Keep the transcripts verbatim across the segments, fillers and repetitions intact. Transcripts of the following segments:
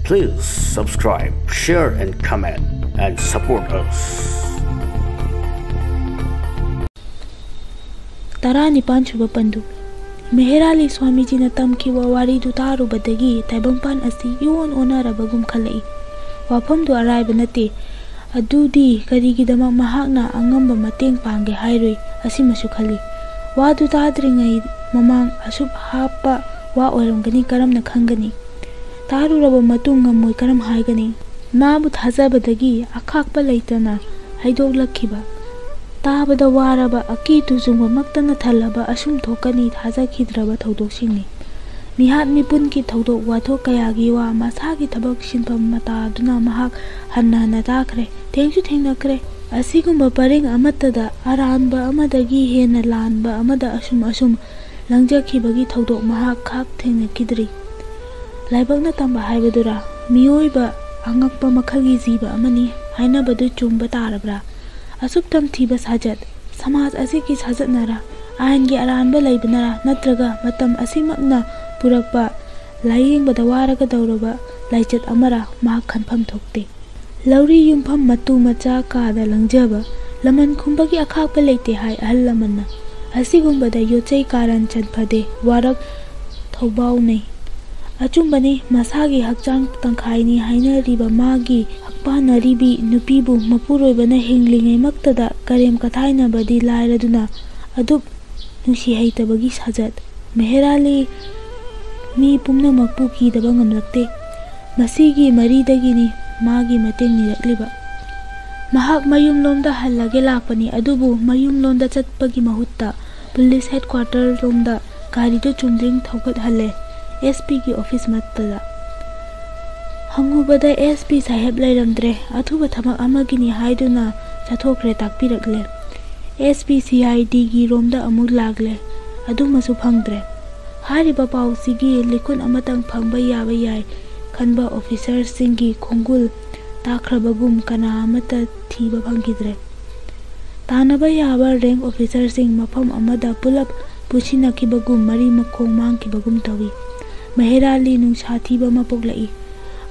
Please subscribe, share and comment and support us. ꯇꯔꯥꯅꯤꯄꯥꯟ ꯁꯨꯕ ꯄꯟꯗꯨ꯫ ꯃꯦꯍꯦꯔꯥꯂꯤ ꯁ꯭ꯋꯥꯃꯤꯖꯤꯅ ꯇꯝꯈꯤꯕ ꯋꯥꯔꯤꯗꯨ ꯇꯥꯔꯨꯕꯗꯒꯤ ꯇꯥꯏꯕꯪꯄꯥꯟ ꯑꯁꯤ ꯏꯑꯣꯟ ꯑꯣꯟꯅꯔꯕꯒꯨꯝ ꯈꯜꯂꯛꯏ꯫ ꯋꯥꯐꯝꯗꯨ ꯑꯔꯥꯏꯕ ꯅꯠꯇꯦ꯫ ꯑꯗꯨꯗꯤ ꯀꯔꯤꯒꯤꯗꯃꯛ ꯃꯍꯥꯛꯅ ꯑꯉꯝꯕ ꯃꯇꯦꯡ ꯄꯥꯡꯒꯦ ꯍꯥꯏꯔꯨꯏ? ꯑꯁꯤꯃꯁꯨ ꯈꯜꯂꯤ꯫ ꯋꯥꯗꯨ ꯇꯥꯗ꯭ꯔꯤꯉꯩ ꯃꯃꯥꯡ ꯑꯁꯨꯛ ꯍꯥꯞꯄ ꯋꯥ ꯑꯣꯏꯔꯝꯒꯅꯤ ꯀꯔꯝꯅ ꯈꯪꯒꯅꯤ? ꯇꯥꯔꯨꯔꯕ ꯃꯇꯨꯡ ꯉꯝꯃꯣꯏ ꯀꯔꯝ ꯍꯥꯏꯒꯅꯤ? ꯃꯥꯕꯨ ꯊꯥꯖꯕꯗꯒꯤ ꯑꯈꯥꯛꯄ ꯂꯩꯇꯅ ꯍꯥꯏꯗꯣꯛꯂꯛꯈꯤꯕ, ꯇꯥꯕꯗ ꯋꯥꯔꯕ, ꯑꯀꯤ ꯇꯨꯖꯨꯡꯕꯃꯛꯇꯅ ꯊꯜꯂꯕ ꯑꯁꯨꯝ ꯊꯣꯛꯀꯅꯤ ꯊꯥꯖꯈꯤꯗ꯭ꯔꯕ ꯊꯧꯗꯣꯛꯁꯤꯡꯅꯤ꯫ ꯃꯤꯍꯥꯠ ꯃꯤꯄꯨꯟꯒꯤ ꯊꯧꯗꯣꯛ ꯋꯥꯊꯣꯛ ꯀꯌꯥꯒꯤ ꯋꯥ ꯃꯁꯥꯒꯤ ꯊꯕꯛ ꯁꯤꯟꯐꯝ ꯃꯇꯥꯗꯨꯅ ꯃꯍꯥꯛ ꯍꯟꯅ ꯍꯟꯅ ꯇꯥꯈ꯭ꯔꯦ, ꯊꯦꯡꯁꯨ ꯊꯦꯡꯅꯈ꯭ꯔꯦ꯫ ꯑꯁꯤꯒꯨꯝꯕ ꯄꯔꯤꯡ ꯑꯃꯠꯇꯗ ꯑꯔꯥꯟꯕ ꯑꯃꯗꯒꯤ ꯍꯦꯟꯅ ꯂꯥꯟꯕ ꯑꯃꯗ ꯑꯁꯨꯝ ꯑꯁꯨꯝ ꯂꯪꯖꯈꯤꯕꯒꯤ ꯊꯧꯗꯣꯛ ꯃꯍꯥꯛ ꯈꯥꯛ ꯊꯦꯡꯅꯈꯤꯗ꯭ꯔꯤ꯫ ꯂꯥꯏꯕꯛꯅ ꯇꯝꯕ ꯍꯥꯏꯕꯗꯨꯔꯥ? ꯃꯤꯑꯣꯏꯕ ꯑꯉꯛꯄ ꯃꯈꯜꯒꯤ ꯖꯤꯕ ꯑꯃꯅꯤ ꯍꯥꯏꯅꯕꯗꯨ ꯆꯨꯝꯕ ꯇꯥꯔꯕ꯭ꯔꯥ? ꯑꯁꯨꯛ ꯇꯝꯊꯤꯕ ꯁꯥꯖꯠ, ꯁꯃꯥꯖ ꯑꯁꯤꯒꯤ ꯁꯥꯖꯠꯅꯔꯥ? ꯑꯥꯏꯟꯒꯤ ꯑꯔꯥꯟꯕ ꯂꯩꯕꯅꯔꯥ? ꯅꯠꯇ꯭ꯔꯒ ꯃꯇꯝ ꯑꯁꯤꯃꯛꯅ ꯄꯨꯔꯛꯄ ꯂꯥꯏꯌꯦꯡꯕꯗ ꯋꯥꯔꯒꯗꯧꯔꯕ ꯂꯥꯏꯆꯠ ꯑꯃꯔꯥ? ꯃꯍꯥꯛ ꯈꯟꯐꯝ ꯊꯣꯛꯇꯦ꯫ ꯂꯧꯔꯤ ꯌꯨꯝꯐꯝ ꯃꯇꯨ ꯃꯆꯥ ꯀꯥꯗ ꯂꯪꯖꯕ, ꯂꯃꯟ ꯈꯨꯝꯕꯒꯤ ꯑꯈꯥꯛꯄ ꯂꯩꯇꯦ ꯍꯥꯏ ꯑꯍꯜ ꯂꯃꯟꯅ꯫ ꯑꯁꯤꯒꯨꯝꯕꯗ ꯌꯣꯠꯆꯩ ꯀꯥꯔꯟ ꯆꯟꯐꯗꯦ, ꯋꯥꯔꯛ ꯊꯧꯕꯥꯎꯅꯩ꯫ ꯑꯆꯨꯝꯕꯅꯤ, ꯃꯁꯥꯒꯤ ꯍꯛꯆꯥꯡ ꯇꯪꯈꯥꯏꯅꯤ ꯍꯥꯏꯅꯔꯤꯕ ꯃꯥꯒꯤ ꯍꯛꯄꯥꯟꯅꯔꯤꯕꯤ ꯅꯨꯄꯤꯕꯨ ꯃꯄꯨꯔꯣꯏꯕꯅ ꯍꯤꯡꯂꯤꯉꯩꯃꯛꯇꯗ ꯀꯔꯦꯝ ꯀꯊꯥꯏꯅꯕꯗꯤ ꯂꯥꯏꯔꯗꯨꯅ ꯑꯗꯨꯛ ꯅꯨꯡꯁꯤ ꯍꯩꯇꯕꯒꯤ ꯁꯥꯖꯠ꯫ ꯃꯦꯍꯦꯔꯥꯂꯤ ꯃꯤ ꯄꯨꯝꯅꯃꯛꯄꯨ ꯀꯤꯗꯕ ꯉꯝꯂꯛꯇꯦ꯫ ꯃꯁꯤꯒꯤ ꯃꯔꯤꯗꯒꯤꯅꯤ ꯃꯥꯒꯤ ꯃꯇꯦꯡ ꯅꯤꯔꯛꯂꯤꯕ꯫ ꯃꯍꯥꯛ ꯃꯌꯨꯝꯂꯣꯝꯗ ꯍꯜꯂꯒꯦ ꯂꯥꯛꯄꯅꯤ, ꯑꯗꯨꯕꯨ ꯃꯌꯨꯝꯂꯣꯝꯗ ꯆꯠꯄꯒꯤ ꯃꯍꯨꯠꯇ ꯄꯨꯂꯤꯁ ꯍꯦꯗꯀ꯭ꯋꯥꯇꯔ ꯂꯣꯝꯗ ꯒꯥꯔꯤꯗꯨ ꯆꯨꯝꯗ꯭ꯔꯤꯡ ꯊꯧꯒꯠꯍꯜꯂꯦ ꯑꯦꯁ ꯄꯤꯒꯤ ꯑꯣꯐꯤꯁ ꯃꯛꯇꯗ꯫ ꯍꯪꯉꯨꯕꯗ ꯑꯦꯁ ꯄꯤ ꯁꯥꯍꯦꯕ ꯂꯩꯔꯝꯗ꯭ꯔꯦ, ꯑꯊꯨꯕ ꯊꯕꯛ ꯑꯃꯒꯤꯅꯤ ꯍꯥꯏꯗꯨꯅ ꯆꯠꯊꯣꯛꯈ꯭ꯔꯦ ꯇꯥꯛꯄꯤꯔꯛꯂꯦ꯫ ꯑꯦꯁ ꯄꯤ ꯁꯤ ꯑꯥꯏ ꯗꯤꯒꯤ ꯔꯣꯝꯗ ꯑꯃꯨꯛ ꯂꯥꯛꯂꯦ, ꯑꯗꯨꯃꯁꯨ ꯐꯪꯗ꯭ꯔꯦ꯫ ꯍꯥꯏꯔꯤꯕ ꯄꯥꯎꯁꯤꯒꯤ ꯂꯤꯈꯨꯟ ꯑꯃꯇꯪ ꯐꯪꯕ ꯌꯥꯕ ꯌꯥꯏ ꯈꯟꯕ ꯑꯣꯐꯤꯁꯔꯁꯤꯡꯒꯤ ꯈꯣꯡꯒꯨꯜ ꯇꯥꯈ꯭ꯔꯕꯒꯨꯝ ꯀꯅꯥ ꯑꯃꯠꯇ ꯊꯤꯕ ꯐꯪꯈꯤꯗ꯭ꯔꯦ꯫ ꯇꯥꯟꯅꯕ ꯌꯥꯕ ꯔꯦꯡꯛ ꯑꯣꯐꯤꯁꯔꯁꯤꯡ ꯃꯐꯝ ꯑꯃꯗ ꯄꯨꯂꯞ ꯄꯨꯟꯁꯤꯟꯅꯈꯤꯕꯒꯨꯝ ꯃꯔꯤ ꯃꯈꯣꯡ ꯃꯥꯡꯈꯤꯕꯒꯨꯝ ꯇꯧꯏ꯫ ꯃꯍꯦꯔꯥꯂꯤ ꯅꯨꯡꯁꯥ ꯊꯤꯕ ꯑꯃ ꯄꯣꯛꯂꯛꯏ꯫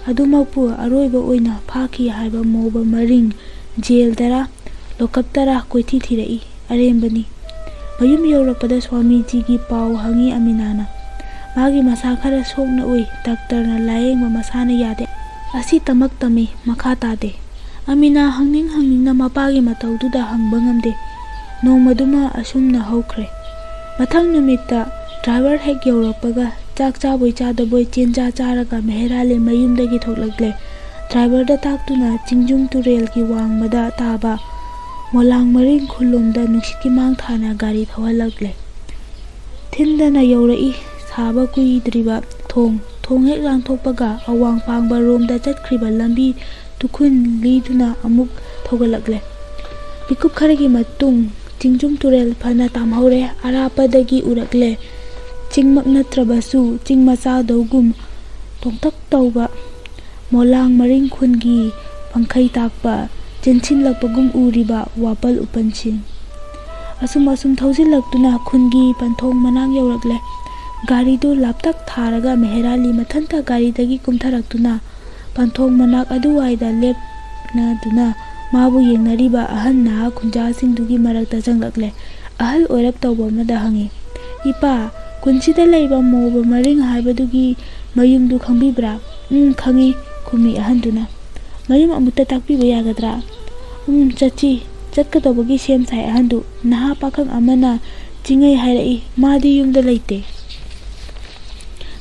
ꯑꯗꯨꯃꯛꯄꯨ ꯑꯔꯣꯏꯕ ꯑꯣꯏꯅ ꯐꯥꯈꯤ ꯍꯥꯏꯕ ꯃꯣꯕ ꯃꯔꯤꯡ ꯖꯦꯜꯗꯔꯥ ꯂꯣꯀꯞꯇꯔꯥ ꯀꯣꯏꯊꯤ ꯊꯤꯔꯛꯏ꯫ ꯑꯔꯦꯝꯕꯅꯤ꯫ ꯃꯌꯨꯝ ꯌꯧꯔꯛꯄꯗ ꯁ꯭ꯋꯥꯃꯤꯖꯤꯒꯤ ꯄꯥꯎ ꯍꯪꯉꯤ ꯑꯃꯤꯅꯥꯅ꯫ ꯃꯥꯒꯤ ꯃꯁꯥ ꯈꯔ ꯁꯣꯛꯅ ꯎꯏ꯫ ꯗꯥꯛꯇꯔꯅ ꯂꯥꯌꯦꯡꯕ ꯃꯁꯥꯅ ꯌꯥꯗꯦ꯫ ꯑꯁꯤꯇꯃꯛ ꯇꯝꯃꯤ, ꯃꯈꯥ ꯇꯥꯗꯦ꯫ ꯑꯃꯤꯅꯥ ꯍꯪꯅꯤꯡ ꯍꯪꯅꯤꯡꯅ ꯃꯄꯥꯒꯤ ꯃꯇꯧꯗꯨꯗ ꯍꯪꯕ ꯉꯝꯗꯦ꯫ ꯅꯣꯡꯃꯗꯨꯃ ꯑꯁꯨꯝꯅ ꯍꯧꯈ꯭ꯔꯦ꯫ ꯃꯊꯪ ꯅꯨꯃꯤꯠꯇ ꯗ꯭ꯔꯥꯏꯚꯔ ꯍꯦꯛ ꯌꯧꯔꯛꯄꯒ ꯆꯥꯛ ꯆꯥꯕꯣꯏ ꯆꯥꯗꯕꯣꯏ ꯆꯦꯟꯖꯥ ꯆꯥꯔꯒ ꯃꯦꯍꯦꯔꯥꯂꯤ ꯃꯌꯨꯝꯗꯒꯤ ꯊꯣꯛꯂꯛꯂꯦ꯫ ꯗ꯭ꯔꯥꯏꯚꯔꯗ ꯇꯥꯛꯇꯨꯅ ꯆꯤꯡꯖꯨꯝ ꯇꯨꯔꯦꯜꯒꯤ ꯋꯥꯡꯃꯗ ꯇꯥꯕ ꯃꯣꯂꯥꯡ ꯃꯔꯤꯡ ꯈꯨꯜꯂꯣꯝꯗ ꯅꯨꯡꯁꯤꯠꯀꯤ ꯃꯥꯡ ꯊꯥꯅ ꯒꯥꯔꯤ ꯊꯧꯍꯜꯂꯛꯂꯦ꯫ ꯊꯤꯟꯗꯅ ꯌꯧꯔꯛꯏ ꯁꯥꯕ ꯀꯨꯏꯗ꯭ꯔꯤꯕ ꯊꯣꯡ꯫ ꯊꯣꯡ ꯍꯦꯛ ꯂꯥꯟꯊꯣꯛꯄꯒ ꯑꯋꯥꯡ ꯄꯥꯡꯕ ꯔꯣꯝꯗ ꯆꯠꯈ꯭ꯔꯤꯕ ꯂꯝꯕꯤ ꯇꯨꯈꯨꯟ ꯂꯤꯗꯨꯅ ꯑꯃꯨꯛ ꯊꯧꯒꯠꯂꯛꯂꯦ꯫ ꯃꯤꯀꯨꯞ ꯈꯔꯒꯤ ꯃꯇꯨꯡ ꯆꯤꯡꯖꯨꯝ ꯇꯨꯔꯦꯜ ꯐꯅ ꯇꯥꯝꯍꯧꯔꯦ꯫ ꯑꯔꯥꯞꯄꯗꯒꯤ ꯎꯔꯛꯂꯦ꯫ ꯆꯤꯡꯃꯛ ꯅꯠꯇ꯭ꯔꯕꯁꯨ ꯆꯤꯡ ꯃꯆꯥꯗꯧꯒꯨꯝ ꯇꯣꯡꯇꯛ ꯇꯧꯕ ꯃꯣꯂꯥꯡ ꯃꯔꯤꯡ ꯈꯨꯟꯒꯤ ꯄꯪꯈꯩ ꯇꯥꯛꯄ ꯆꯦꯟꯁꯤꯜꯂꯛꯄꯒꯨꯝ ꯎꯔꯤꯕ ꯋꯥꯄꯜ ꯎꯄꯜꯁꯤꯡ꯫ ꯑꯁꯨꯝ ꯑꯁꯨꯝ ꯊꯧꯖꯤꯜꯂꯛꯇꯨꯅ ꯈꯨꯟꯒꯤ ꯄꯟꯊꯣꯡ ꯃꯅꯥꯛ ꯌꯧꯔꯛꯂꯦ꯫ ꯒꯥꯔꯤꯗꯨ ꯂꯥꯞꯇꯛ ꯊꯥꯔꯒ ꯃꯦꯍꯦꯔꯥꯂꯤ ꯃꯊꯟꯇ ꯒꯥꯔꯤꯗꯒꯤ ꯀꯨꯝꯊꯔꯛꯇꯨꯅ ꯄꯟꯊꯣꯡ ꯃꯅꯥꯛ ꯑꯗꯨꯋꯥꯏꯗ ꯂꯦꯞꯅꯗꯨꯅ ꯃꯥꯕꯨ ꯌꯦꯡꯅꯔꯤꯕ ꯑꯍꯟ ꯅꯍꯥ ꯈꯨꯟꯖꯥꯁꯤꯡꯗꯨꯒꯤ ꯃꯔꯛꯇ ꯆꯪꯂꯛꯂꯦ꯫ ꯑꯍꯜ ꯑꯣꯏꯔꯞ ꯇꯧꯕ ꯑꯃꯗ ꯍꯪꯉꯤ, "ꯏꯄꯥ, ꯈꯨꯟꯁꯤꯗ ꯂꯩꯕ ꯃꯣꯕ ꯃꯔꯤꯡ ꯍꯥꯏꯕꯗꯨꯒꯤ ꯃꯌꯨꯝꯗꯨ ꯈꯪꯕꯤꯕ꯭ꯔꯥ?" "ꯎꯝ, ꯈꯪꯉꯤ," ꯈꯨꯝꯃꯤ ꯑꯍꯟꯗꯨꯅ꯫ "ꯃꯌꯨꯝ ꯑꯃꯨꯛꯇ ꯇꯥꯛꯄꯤꯕ ꯌꯥꯒꯗ꯭ꯔꯥ?" "ꯎꯝ, ꯆꯠꯁꯤ꯫ ꯆꯠꯀꯗꯧꯕꯒꯤ ꯁꯦꯝ ꯁꯥꯏ ꯑꯍꯟꯗꯨ꯫ ꯅꯍꯥ ꯄꯥꯈꯪ ꯑꯃꯅ ꯆꯤꯡꯉꯩ ꯍꯥꯏꯔꯛꯏ꯫ ꯃꯥꯗꯤ ꯌꯨꯝꯗ ꯂꯩꯇꯦ꯫"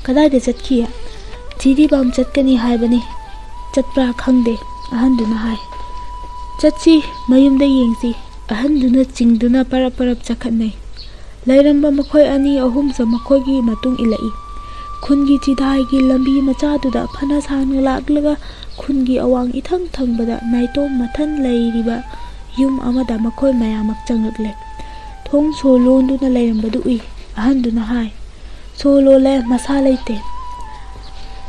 "ꯀꯗꯥꯏꯗ ꯆꯠꯈꯤ?" "ꯖꯤꯔꯤꯕꯥꯝ ꯆꯠꯀꯅꯤ ꯍꯥꯏꯕꯅꯤ꯫ ꯆꯠꯄ꯭ꯔꯥ ꯈꯪꯗꯦ," ꯑꯍꯟꯗꯨꯅ ꯍꯥꯏ꯫ "ꯆꯠꯁꯤ, ꯃꯌꯨꯝꯗ ꯌꯦꯡꯁꯤ," ꯑꯍꯟꯗꯨꯅ ꯆꯤꯡꯗꯨꯅ ꯄꯔꯞ ꯄꯔꯞ ꯆꯈꯠꯅꯩ꯫ ꯂꯩꯔꯝꯕ ꯃꯈꯣꯏ ꯑꯅꯤ ꯑꯍꯨꯝꯁꯨ ꯃꯈꯣꯏꯒꯤ ꯃꯇꯨꯡ ꯏꯜꯂꯛꯏ꯫ ꯈꯨꯟꯒꯤ ꯆꯤꯗꯥꯏꯒꯤ ꯂꯝꯕꯤ ꯃꯆꯥꯗꯨꯗ ꯐꯅ ꯁꯥꯡꯅ ꯂꯥꯛꯂꯒ ꯈꯨꯟꯒꯤ ꯑꯋꯥꯡ ꯏꯊꯪ ꯊꯪꯕꯗ ꯅꯥꯏꯇꯣꯝ ꯃꯊꯟ ꯂꯩꯔꯤꯕ ꯌꯨꯝ ꯑꯃꯗ ꯃꯈꯣꯏ ꯃꯌꯥꯝꯃꯛ ꯆꯪꯂꯛꯂꯦ꯫ ꯊꯣꯡ ꯁꯣ ꯂꯣꯟꯗꯨꯅ ꯂꯩꯔꯝꯕꯗꯨ ꯎꯏ꯫ ꯑꯍꯟꯗꯨꯅ ꯍꯥꯏ, "ꯁꯣ ꯂꯣꯜꯂꯦ, ꯃꯁꯥ ꯂꯩꯇꯦ꯫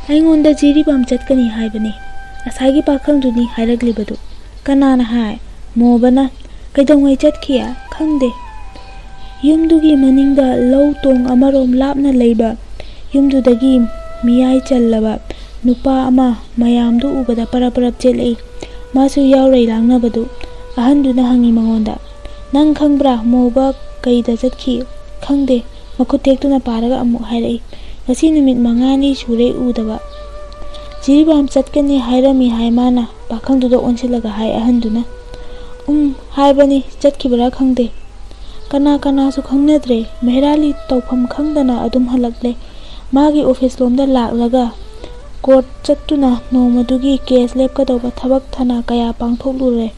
ꯑꯩꯉꯣꯟꯗ ꯖꯤꯔꯤꯕꯥꯝ ꯆꯠꯀꯅꯤ ꯍꯥꯏꯕꯅꯤ꯫ ꯉꯁꯥꯏꯒꯤ ꯄꯥꯈꯪꯗꯨꯅꯤ ꯍꯥꯏꯔꯛꯂꯤꯕꯗꯨ꯫" "ꯀꯅꯥꯅ ꯍꯥꯏ?" "ꯃꯣꯕꯅ꯫" "ꯀꯩꯗꯧꯉꯩ ꯆꯠꯈꯤ?" "ꯈꯪꯗꯦ꯫" ꯌꯨꯝꯗꯨꯒꯤ ꯃꯅꯤꯡꯗ ꯂꯧ ꯇꯣꯡ ꯑꯃꯔꯣꯝ ꯂꯥꯞꯅ ꯂꯩꯕ ꯌꯨꯝꯗꯨꯗꯒꯤ ꯃꯤꯌꯥꯏ ꯆꯜꯂꯕ ꯅꯨꯄꯥ ꯑꯃ ꯃꯌꯥꯝꯗꯨ ꯎꯕꯗ ꯄꯔꯞ ꯄꯔꯞ ꯆꯦꯜꯂꯛꯏ꯫ ꯃꯥꯁꯨ ꯌꯥꯎꯔꯩ ꯂꯥꯡꯅꯕꯗꯨ꯫ ꯑꯍꯟꯗꯨꯅ ꯍꯪꯉꯤ ꯃꯉꯣꯟꯗ, "ꯅꯪ ꯈꯪꯕ꯭ꯔꯥ, ꯃꯣꯕ ꯀꯩꯗ ꯆꯠꯈꯤ?" "ꯈꯪꯗꯦ꯫" ꯃꯈꯨꯠ ꯇꯦꯛꯇꯨꯅ ꯄꯥꯔꯒ ꯑꯃꯨꯛ ꯍꯥꯏꯔꯛꯏ, "ꯉꯁꯤ ꯅꯨꯃꯤꯠ ꯃꯉꯥꯅꯤ ꯁꯨꯔꯦ ꯎꯗꯕ꯫ ꯖꯤꯔꯤꯕꯥꯝ ꯆꯠꯀꯅꯤ ꯍꯥꯏꯔꯝꯃꯤ ꯍꯥꯏ ꯃꯥꯅ", ꯄꯥꯈꯪꯗꯨꯗ ꯑꯣꯟꯁꯤꯜꯂꯒ ꯍꯥꯏ ꯑꯍꯟꯗꯨꯅ꯫ "ꯎꯝ, ꯍꯥꯏꯕꯅꯤ, ꯆꯠꯈꯤꯕ꯭ꯔꯥ ꯈꯪꯗꯦ꯫ ꯀꯅꯥ ꯀꯅꯥꯁꯨ ꯈꯪꯅꯗ꯭ꯔꯦ꯫ ꯃꯦꯍꯔꯥꯂꯤ ꯇꯧꯐꯝ ꯈꯪꯗꯅ ꯑꯗꯨꯝ ꯍꯜꯂꯛꯂꯦ꯫ ꯃꯥꯒꯤ ꯑꯣꯐꯤꯁ ꯂꯣꯝꯗ ꯂꯥꯛꯂꯒ ꯀꯣꯔꯠ ꯆꯠꯇꯨꯅ ꯅꯣꯡꯃꯗꯨꯒꯤ ꯀꯦꯁ ꯂꯦꯞꯀꯗꯧꯕ ꯊꯕꯛ ꯊꯅꯥ ꯀꯌꯥ ꯄꯥꯡꯊꯣꯛꯂꯨꯔꯦ꯫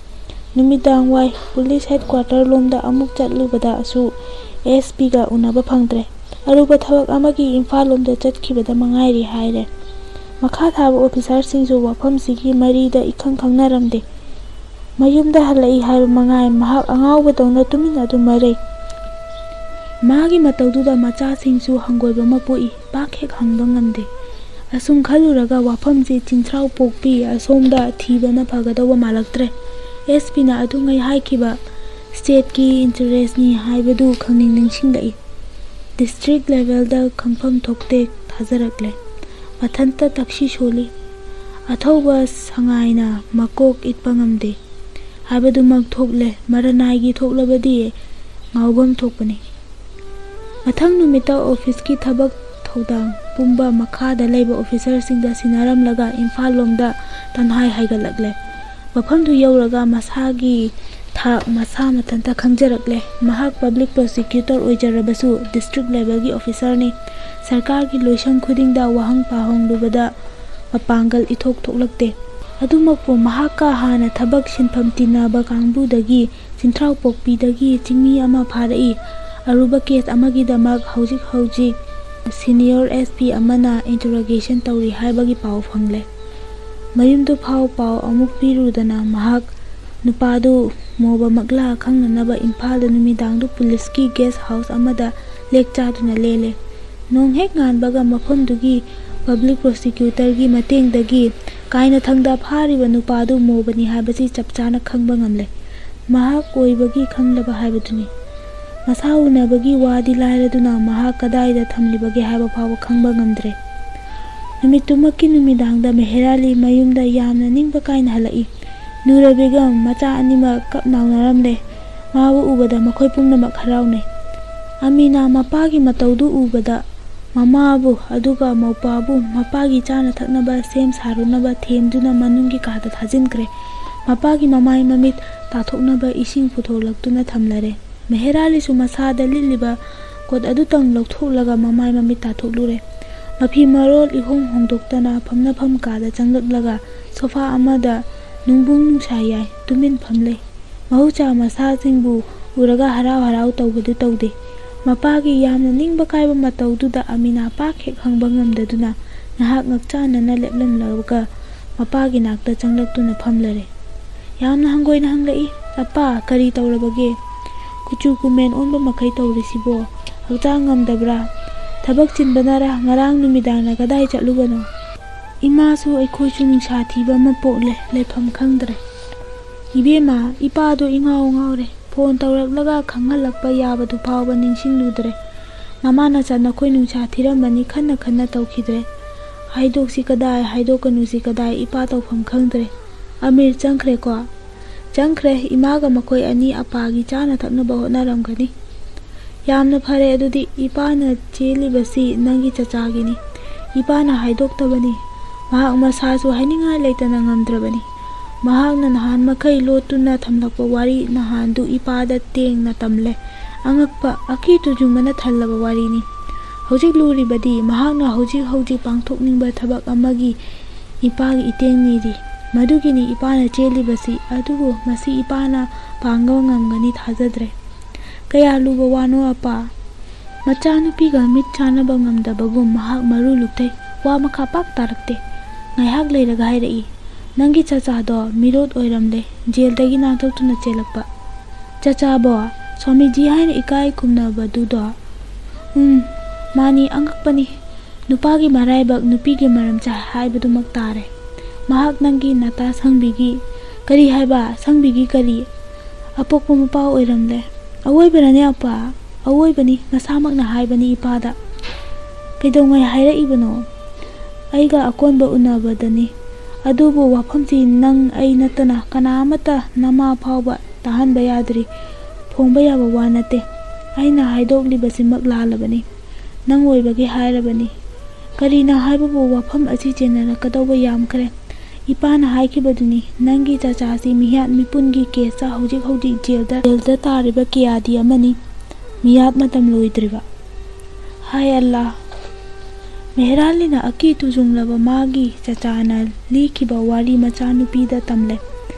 ꯅꯨꯃꯤꯗꯥꯡ ꯋꯥꯏ ꯄꯨꯂꯤꯁ ꯍꯦꯗꯀ꯭ꯋꯥꯇꯔ ꯂꯣꯝꯗ ꯑꯃꯨꯛ ꯆꯠꯂꯨꯕꯗꯁꯨ ꯑꯦꯁ ꯄꯤꯒ ꯎꯅꯕ ꯐꯪꯗ꯭ꯔꯦ꯫ ꯑꯔꯨꯕ ꯊꯕꯛ ꯑꯃꯒꯤ ꯏꯝꯐꯥꯜ ꯂꯣꯝꯗ ꯆꯠꯈꯤꯕꯗ ꯃꯉꯥꯏꯔꯤ ꯍꯥꯏꯔꯦ꯫ ꯃꯈꯥ ꯊꯥꯕ ꯑꯣꯐꯤꯁꯥꯔꯁꯤꯡꯁꯨ ꯋꯥꯐꯝꯁꯤꯒꯤ ꯃꯔꯤꯗ ꯏꯈꯪ ꯈꯪꯅꯔꯝꯗꯦ꯫ ꯃꯌꯨꯝꯗ ꯍꯜꯂꯛꯏ ꯍꯥꯏꯕ ꯃꯉꯥꯏ ꯃꯍꯥꯛ ꯑꯉꯥꯎꯕꯗꯧꯅ ꯇꯨꯃꯤꯟꯅ ꯑꯗꯨꯝ ꯃꯔꯩ꯫ ꯃꯥꯒꯤ ꯃꯇꯧꯗꯨꯗ ꯃꯆꯥꯁꯤꯡꯁꯨ ꯍꯪꯒꯣꯏꯕ ꯑꯃ ꯄꯣꯛꯏ, ꯄꯥꯛ ꯍꯦꯛ ꯍꯪꯕ ꯉꯝꯗꯦ꯫ ꯑꯁꯨꯝ ꯈꯜꯂꯨꯔꯒ ꯋꯥꯐꯝꯁꯤ ꯆꯤꯟꯊ꯭ꯔꯥꯎ ꯄꯣꯛꯄꯤ ꯑꯁꯣꯝꯗ ꯊꯤꯕꯅ ꯐꯒꯗꯧꯕ ꯃꯥꯜꯂꯛꯇ꯭ꯔꯦ꯫ ꯑꯦꯁ ꯄꯤꯅ ꯑꯗꯨꯉꯩ ꯍꯥꯏꯈꯤꯕ ꯁ꯭ꯇꯦꯠꯀꯤ ꯏꯟꯇꯔꯦꯁꯅꯤ ꯍꯥꯏꯕꯗꯨ ꯈꯪꯅꯤꯡ ꯅꯤꯡꯁꯤꯡꯂꯛꯏ꯫ ꯗꯤꯁꯇ꯭ꯔꯤꯛ ꯂꯦꯚꯦꯜꯗ ꯈꯪꯐꯝ ꯊꯣꯛꯇꯦ ꯊꯥꯖꯔꯛꯂꯦ꯫ ꯃꯊꯟꯇ ꯇꯛꯁꯤ ꯁꯣꯜꯂꯤ꯫ ꯑꯊꯧꯕ ꯁꯉꯥꯏꯅ ꯃꯀꯣꯛ ꯏꯠꯄ ꯉꯝꯗꯦ ꯍꯥꯏꯕꯗꯨꯃꯛ ꯊꯣꯛꯂꯦ꯫ ꯃꯔꯅꯥꯏꯒꯤ ꯊꯣꯛꯂꯕꯗꯤ ꯉꯥꯎꯐꯝ ꯊꯣꯛꯄꯅꯤ꯫ ꯃꯊꯪ ꯅꯨꯃꯤꯠꯇ ꯑꯣꯐꯤꯁꯀꯤ ꯊꯕꯛ ꯊꯧꯗꯥꯡ ꯄꯨꯝꯕ ꯃꯈꯥꯗ ꯂꯩꯕ ꯑꯣꯐꯤꯁꯥꯔꯁꯤꯡꯗ ꯁꯤꯟꯅꯔꯝꯂꯒ ꯏꯝꯐꯥꯜ ꯂꯣꯝꯗ ꯇꯟꯍꯥꯏ ꯍꯥꯏꯒꯠꯂꯛꯂꯦ꯫ ꯃꯐꯝꯗꯨ ꯌꯧꯔꯒ ꯃꯁꯥꯒꯤ ꯊꯥꯛ ꯃꯁꯥ ꯃꯊꯟꯇ ꯈꯪꯖꯔꯛꯂꯦ꯫ ꯃꯍꯥꯛ ꯄꯕ꯭ꯂꯤꯛ ꯄ꯭ꯔꯣꯁꯤꯀ꯭ꯌꯨꯇꯔ ꯑꯣꯏꯖꯔꯕꯁꯨ ꯗꯤꯁꯇ꯭ꯔꯤꯛ ꯂꯦꯚꯦꯜꯒꯤ ꯑꯣꯐꯤꯁꯥꯔꯅꯤ꯫ ꯁꯔꯀꯥꯔꯒꯤ ꯂꯣꯏꯁꯪ ꯈꯨꯗꯤꯡꯗ ꯋꯥꯍꯪ ꯄꯥꯍꯪꯂꯨꯕꯗ ꯃꯄꯥꯡꯒꯜ ꯏꯊꯣꯛ ꯊꯣꯛꯂꯛꯇꯦ꯫ ꯑꯗꯨꯃꯛꯄꯨ ꯃꯍꯥꯛꯀ ꯍꯥꯟꯅ ꯊꯕꯛ ꯁꯤꯟꯐꯝ ꯇꯤꯟꯅꯕ ꯀꯥꯡꯕꯨꯗꯒꯤ ꯆꯤꯟꯊ꯭ꯔꯥꯎ ꯄꯣꯛꯄꯤꯗꯒꯤ ꯆꯤꯡꯃꯤ ꯑꯃ ꯐꯥꯔꯛꯏ꯫ ꯑꯔꯨꯕ ꯀꯦꯁ ꯑꯃꯒꯤꯗꯃꯛ ꯍꯧꯖꯤꯛ ꯍꯧꯖꯤꯛ ꯁꯤꯅꯤꯌꯣꯔ ꯑꯦꯁ ꯄꯤ ꯑꯃꯅ ꯏꯟꯇꯔꯣꯒꯦꯁꯟ ꯇꯧꯔꯤ ꯍꯥꯏꯕꯒꯤ ꯄꯥꯎ ꯐꯪꯂꯦ꯫ ꯃꯌꯨꯝꯗꯨ ꯐꯥꯎ ꯄꯥꯎ ꯑꯃꯨꯛ ꯄꯤꯔꯨꯗꯅ ꯃꯍꯥꯛ ꯅꯨꯄꯥꯗꯨ ꯃꯣꯕꯃꯛꯂꯥ ꯈꯪꯅꯅꯕ ꯏꯝꯐꯥꯜꯗ ꯅꯨꯃꯤꯗꯥꯡꯗꯨ ꯄꯨꯂꯤꯁꯀꯤ ꯒꯦꯁ ꯍꯥꯎꯁ ꯑꯃꯗ ꯂꯦꯛ ꯆꯥꯗꯨꯅ ꯂꯦꯜꯂꯦ꯫ ꯅꯣꯡ ꯍꯦꯛ ꯉꯥꯟꯕꯒ ꯃꯐꯝꯗꯨꯒꯤ ꯄꯕ꯭ꯂꯤꯛ ꯄ꯭ꯔꯣꯁꯤꯀ꯭ꯌꯨꯇꯔꯒꯤ ꯃꯇꯦꯡꯗꯒꯤ ꯀꯥꯏꯅꯊꯪꯗ ꯐꯥꯔꯤꯕ ꯅꯨꯄꯥꯗꯨ ꯃꯣꯕꯅꯤ ꯍꯥꯏꯕꯁꯤ ꯆꯞ ꯆꯥꯅ ꯈꯪꯕ ꯉꯝꯂꯦ꯫ ꯃꯍꯥꯛ ꯑꯣꯏꯕꯒꯤ ꯈꯪꯂꯕ ꯍꯥꯏꯕꯗꯨꯅꯤ꯫ ꯃꯁꯥ ꯎꯅꯕꯒꯤ ꯋꯥꯗꯤ ꯂꯥꯏꯔꯗꯨꯅ ꯃꯍꯥꯛ ꯀꯗꯥꯏꯗ ꯊꯝꯂꯤꯕꯒꯦ ꯍꯥꯏꯕ ꯐꯥꯎꯕ ꯈꯪꯕ ꯉꯝꯗ꯭ꯔꯦ꯫ ꯅꯨꯃꯤꯠꯇꯨꯃꯛꯀꯤ ꯅꯨꯃꯤꯗꯥꯡꯗ ꯃꯦꯍꯦꯔꯥꯂꯤ ꯃꯌꯨꯝꯗ ꯌꯥꯝꯅ ꯅꯤꯡꯕ ꯀꯥꯏꯅ ꯍꯜꯂꯛꯏ꯫ ꯅꯨꯔ ꯕꯦꯒꯝ ꯃꯆꯥ ꯑꯅꯤꯃꯛ ꯀꯞ ꯅꯥꯎꯅꯔꯝꯂꯦ꯫ ꯃꯥꯕꯨ ꯎꯕꯗ ꯃꯈꯣꯏ ꯄꯨꯝꯅꯃꯛ ꯍꯔꯥꯎꯅꯩ꯫ ꯑꯃꯤꯅꯥ ꯃꯄꯥꯒꯤ ꯃꯇꯧꯗꯨ ꯎꯕꯗ ꯃꯃꯥꯕꯨ ꯑꯗꯨꯒ ꯃꯧꯄꯥꯕꯨ ꯃꯄꯥꯒꯤ ꯆꯥꯅ ꯊꯛꯅꯕ ꯁꯦꯝ ꯁꯥꯔꯨꯅꯕ ꯊꯦꯝꯗꯨꯅ ꯃꯅꯨꯡꯒꯤ ꯀꯥꯗ ꯊꯥꯖꯤꯟꯈ꯭ꯔꯦ꯫ ꯃꯄꯥꯒꯤ ꯃꯃꯥꯏ ꯃꯃꯤꯠ ꯇꯥꯊꯣꯛꯅꯕ ꯏꯁꯤꯡ ꯄꯨꯊꯣꯛꯂꯛꯇꯨꯅ ꯊꯝꯂꯔꯦ꯫ ꯃꯦꯍꯦꯔꯥꯂꯤꯁꯨ ꯃꯁꯥꯗ ꯂꯤꯠꯂꯤꯕ ꯀꯣꯠ ꯑꯗꯨꯇꯪ ꯂꯧꯊꯣꯛꯂꯒ ꯃꯃꯥꯏ ꯃꯃꯤꯠ ꯇꯥꯊꯣꯛꯂꯨꯔꯦ꯫ ꯃꯐꯤ ꯃꯔꯣꯜ ꯏꯍꯣꯡ ꯍꯣꯡꯗꯣꯛꯇꯅ ꯐꯝꯅꯐꯝ ꯀꯥꯗ ꯆꯪꯂꯛꯂꯒ ꯁꯣꯐꯥ ꯑꯃꯗ ꯅꯨꯡꯕꯨꯡ ꯅꯨꯡꯁꯥ ꯌꯥꯏ, ꯇꯨꯃꯤꯟ ꯐꯝꯂꯩ꯫ ꯃꯍꯧꯁꯥ ꯃꯁꯥꯁꯤꯡꯕꯨ ꯎꯔꯒ ꯍꯔꯥꯎ ꯍꯔꯥꯎ ꯇꯧꯕꯗꯨ ꯇꯧꯗꯦ꯫ ꯃꯄꯥꯒꯤ ꯌꯥꯝꯅ ꯅꯤꯡꯕ ꯀꯥꯏꯕ ꯃꯇꯧꯗꯨꯗ ꯑꯃꯤꯅꯥ ꯄꯥꯛ ꯍꯦꯛ ꯍꯪꯕ ꯉꯝꯗꯗꯨꯅ ꯉꯥꯏꯍꯥꯛ ꯉꯛꯆꯥꯟꯅꯅ ꯂꯦꯞꯂꯝꯂꯒ ꯃꯄꯥꯒꯤ ꯅꯥꯛꯇ ꯆꯪꯂꯛꯇꯨꯅ ꯐꯝꯂꯔꯦ꯫ ꯌꯥꯝꯅ ꯍꯪꯒꯣꯏꯅ ꯍꯪꯂꯛꯏ, "ꯑꯄꯥ, ꯀꯔꯤ ꯇꯧꯔꯕꯒꯦ? ꯀꯨꯆꯨ ꯀꯨꯃꯦꯟ ꯑꯣꯟꯕ ꯃꯈꯩ ꯇꯧꯔꯤꯁꯤꯕꯣ? ꯍꯛꯆꯥꯡ ꯉꯝꯗꯕ꯭ꯔꯥ? ꯊꯕꯛ ꯆꯤꯟꯕꯅꯔꯥ? ꯉꯔꯥꯡ ꯅꯨꯃꯤꯗꯥꯡꯅ ꯀꯗꯥꯏ ꯆꯠꯂꯨꯕꯅꯣ?" "ꯏꯃꯥꯁꯨ ꯑꯩꯈꯣꯏꯁꯨ ꯅꯨꯡꯁꯥ ꯊꯤꯕ ꯑꯃ ꯄꯣꯛꯂꯦ, ꯂꯩꯐꯝ ꯈꯪꯗ꯭ꯔꯦ꯫ ꯏꯕꯦꯝꯃ, ꯏꯄꯥꯗꯣ ꯏꯉꯥꯎ ꯉꯥꯎꯔꯦ꯫ ꯐꯣꯟ ꯇꯧꯔꯛꯂꯒ ꯈꯪꯍꯜꯂꯛꯄ ꯌꯥꯕꯗꯨ ꯐꯥꯎꯕ ꯅꯤꯡꯁꯤꯡꯂꯨꯗ꯭ꯔꯦ꯫ ꯅꯃꯥ ꯅꯆꯥ ꯅꯈꯣꯏ ꯅꯨꯡꯁꯥ ꯊꯤꯔꯝꯃꯅꯤ ꯈꯟꯅ ꯈꯟꯅ ꯇꯧꯈꯤꯗ꯭ꯔꯦ꯫ ꯍꯥꯏꯗꯣꯛꯁꯤ ꯀꯗꯥꯏ, ꯍꯥꯏꯗꯣꯛꯀꯅꯨꯁꯤ ꯀꯗꯥꯏ, ꯏꯄꯥ ꯇꯧꯐꯝ ꯈꯪꯗ꯭ꯔꯦ꯫ ꯑꯃꯤꯔ ꯆꯪꯈ꯭ꯔꯦꯀꯣ?" "ꯆꯪꯈ꯭ꯔꯦ꯫ ꯏꯃꯥꯒ ꯃꯈꯣꯏ ꯑꯅꯤ ꯑꯄꯥꯒꯤ ꯆꯥꯅ ꯊꯛꯅꯕ ꯍꯣꯠꯅꯔꯝꯒꯅꯤ꯫" "ꯌꯥꯝꯅ ꯐꯔꯦ꯫ ꯑꯗꯨꯗꯤ ꯏꯄꯥꯅ ꯆꯦꯜꯂꯤꯕꯁꯤ ꯅꯪꯒꯤ ꯆꯆꯥꯒꯤꯅꯤ꯫ ꯏꯄꯥꯅ ꯍꯥꯏꯗꯣꯛꯇꯕꯅꯤ꯫ ꯃꯍꯥꯛ ꯃꯁꯥꯁꯨ ꯍꯥꯏꯅꯤꯡꯉꯥꯏ ꯂꯩꯇꯅ ꯉꯝꯗ꯭ꯔꯕꯅꯤ꯫ ꯃꯍꯥꯛꯅ ꯅꯍꯥꯟ ꯃꯈꯩ ꯂꯣꯠꯇꯨꯅ ꯊꯝꯂꯛꯄ ꯋꯥꯔꯤ ꯅꯍꯥꯟꯗꯨ ꯏꯄꯥꯗ ꯇꯦꯡꯅ ꯇꯝꯂꯦ꯫ ꯑꯉꯛꯄ, ꯑꯀꯤ ꯇꯨꯖꯨꯡꯕꯅ ꯊꯜꯂꯕ ꯋꯥꯔꯤꯅꯤ꯫ ꯍꯧꯖꯤꯛ ꯂꯨꯔꯤꯕꯗꯤ ꯃꯍꯥꯛꯅ ꯍꯧꯖꯤꯛ ꯍꯧꯖꯤꯛ ꯄꯥꯡꯊꯣꯛꯅꯤꯡꯕ ꯊꯕꯛ ꯑꯃꯒꯤ ꯏꯄꯥꯒꯤ ꯏꯇꯦꯡ ꯅꯤꯔꯤ꯫ ꯃꯗꯨꯒꯤꯅꯤ ꯏꯄꯥꯅ ꯆꯦꯜꯂꯤꯕꯁꯤ꯫ ꯑꯗꯨꯕꯨ ꯃꯁꯤ ꯏꯄꯥꯅ ꯄꯥꯡꯕ ꯉꯝꯒꯅꯤ ꯊꯥꯖꯗ꯭ꯔꯦ꯫ ꯀꯌꯥ ꯂꯨꯕ ꯋꯥꯅꯣ, ꯑꯄꯥ?" ꯃꯆꯥꯅꯨꯄꯤꯒ ꯃꯤꯠ ꯆꯥꯟꯅꯕ ꯉꯝꯗꯕꯒꯨꯝ ꯃꯍꯥꯛ ꯃꯔꯨ ꯂꯨꯞꯊꯩ꯫ ꯋꯥ ꯃꯈꯥ ꯄꯥꯛ ꯇꯥꯔꯛꯇꯦ꯫ ꯉꯥꯏꯍꯥꯛ ꯂꯩꯔꯒ ꯍꯥꯏꯔꯛꯏ, "ꯅꯪꯒꯤ ꯆꯆꯥꯗꯣ ꯃꯤꯔꯣꯠ ꯑꯣꯏꯔꯝꯂꯦ, ꯖꯦꯜꯗꯒꯤ ꯅꯥꯟꯊꯣꯛꯇꯨꯅ ꯆꯦꯜꯂꯛꯄ꯫" "ꯆꯆꯥꯕꯣ? ꯁ꯭ꯋꯥꯃꯤꯖꯤ ꯍꯥꯏꯅ ꯏꯀꯥꯏ ꯈꯨꯝꯅꯕꯗꯨꯗꯣ?" "ꯎꯝ, ꯃꯥꯅꯤ, ꯑꯉꯛꯄꯅꯤ꯫ ꯅꯨꯄꯥꯒꯤ ꯃꯔꯥꯏꯕꯛ ꯅꯨꯄꯤꯒꯤ ꯃꯔꯝ ꯆꯥꯏ ꯍꯥꯏꯕꯗꯨꯃꯛ ꯇꯥꯔꯦ꯫ ꯃꯍꯥꯛ ꯅꯪꯒꯤ ꯅꯇꯥ ꯁꯪꯕꯤꯒꯤ"꯫ "ꯀꯔꯤ ꯍꯥꯏꯕ? ꯁꯪꯕꯤꯒꯤ ꯀꯔꯤ?" "ꯑꯄꯣꯛꯄ ꯃꯄꯥ ꯑꯣꯏꯔꯝꯂꯦ꯫ "ꯑꯋꯣꯏꯕꯔꯅꯦ ꯑꯄꯥ?" "ꯑꯋꯣꯏꯕꯅꯤ, ꯃꯁꯥꯃꯛꯅ ꯍꯥꯏꯕꯅꯤ ꯏꯄꯥꯗ꯫" "ꯀꯩꯗꯧꯉꯩ ꯍꯥꯏꯔꯛꯏꯕꯅꯣ?" "ꯑꯩꯒ ꯑꯀꯣꯟꯕ ꯎꯅꯕꯗꯅꯤ꯫ ꯑꯗꯨꯕꯨ ꯋꯥꯐꯝꯁꯤ ꯅꯪ ꯑꯩ ꯅꯠꯇꯅ ꯀꯅꯥ ꯑꯃꯠꯇ, ꯅꯃꯥ ꯐꯥꯎꯕ ꯇꯥꯍꯟꯕ ꯌꯥꯗ꯭ꯔꯤ꯫ ꯐꯣꯡꯕ ꯌꯥꯕ ꯋꯥ ꯅꯠꯇꯦ꯫ ꯑꯩꯅ ꯍꯥꯏꯗꯣꯛꯂꯤꯕꯁꯤꯃꯛ ꯂꯥꯜꯂꯕꯅꯤ꯫ ꯅꯪ ꯑꯣꯏꯕꯒꯤ ꯍꯥꯏꯔꯕꯅꯤ꯫" "ꯀꯔꯤꯅꯣ ꯍꯥꯏꯕꯕꯨ, ꯋꯥꯐꯝ ꯑꯁꯤ ꯆꯦꯟꯅꯔꯛꯀꯗꯧꯕ ꯌꯥꯝꯈ꯭ꯔꯦ꯫ ꯏꯄꯥꯅ ꯍꯥꯏꯈꯤꯕꯗꯨꯅꯤ, ꯅꯪꯒꯤ ꯆꯆꯥꯁꯤ ꯃꯤꯌꯥꯠ ꯃꯤꯄꯨꯟꯒꯤ ꯀꯦꯁꯇ ꯍꯧꯖꯤꯛ ꯍꯧꯖꯤꯛ ꯖꯦꯜꯗ, ꯖꯦꯜꯗ ꯇꯥꯔꯤꯕ ꯀꯌꯥꯗꯤ ꯑꯃꯅꯤ꯫ ꯃꯤꯌꯥꯠ ꯃꯇꯝ ꯂꯣꯏꯗ꯭ꯔꯤꯕ꯫" "ꯍꯥꯏ ꯑꯜꯂꯥ!" ꯃꯦꯍꯔꯥꯂꯤꯅ ꯑꯀꯤ ꯇꯨꯖꯨꯡꯂꯕ ꯃꯥꯒꯤ ꯆꯆꯥꯅ ꯂꯤꯈꯤꯕ ꯋꯥꯔꯤ ꯃꯆꯥꯅꯨꯄꯤꯗ ꯇꯝꯂꯦ꯫